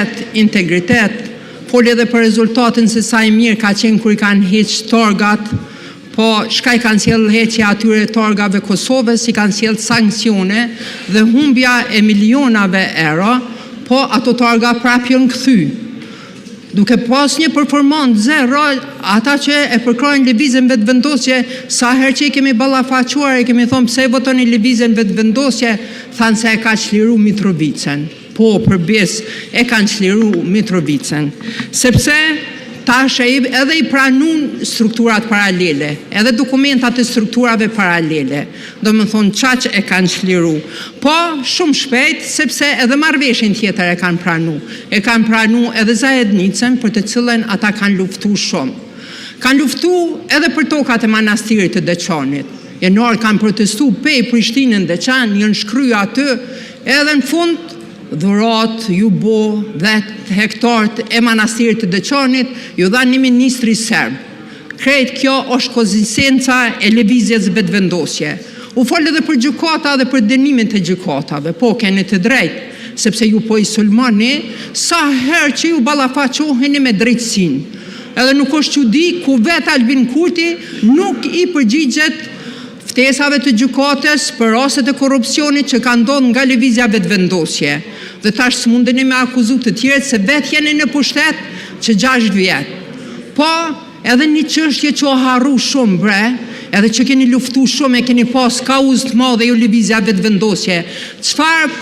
honestitet, integritet. Foli edhe për rezultatin se sa i mirë ka qenë kur i kanë hequr targat, po çka i kanë sjellë heqja e atyre targave Kosovës, i kanë sjellë sanksione dhe humbja e milionave euro, po ato targa prapë janë kthyer. Duke pas një performansë zero, ata që e përkrahin Lëvizjen Vetëvendosje, sa herë që i kemi ballafaquar, e kemi thënë pse e votoni Lëvizjen Vetëvendosje, thanë se e ka çliruar Mitrovicën. Po, për besë, e kanë çliruar Mitrovicën, sepse tash edhe i pranuan strukturat paralele, edhe dokumentet e strukturave paralele. Domethënë, aq e kanë çliruar. Po, shumë shpejt, sepse edhe marrëveshjen tjetër e kanë pranuar. E kanë pranuar edhe Zajednicën për të cilën ata kanë luftuar shumë. Kanë luftuar edhe për tokat e Manastirit të Deçanit. Janë ardhur, kanë protestuar prej Prishtinës në Deçan, janë shkrye aty, edhe në fund dhuratë iu bë 10 hektarët e Manastirit të Deçanit, iu dha një ministri serb. Krejt kjo është konsistenca e Lëvizjes Vetëvendosje. U fol edhe për gjykata dhe për dënimin e gjykatave. Po, keni të drejtë, sepse ju po i sulmoni sa herë që ju ballafaqoheni me drejtësinë. Edhe nuk është çudi ku vetë Albin Kurti nuk i përgjigjet ftesave të gjykatës për rastet e korrupsionit që kanë ndodhur nga Lëvizja Vetëvendosje. Dhe tash s'mundeni me akuzuar të tjerët se vetë jeni në pushtet që gjashtë vjet. Po, edhe një çështje që u harru shumë bre, edhe që keni luftuar shumë e keni pas kauzë të madhe ju Lëvizja Vetëvendosje. Çfarë po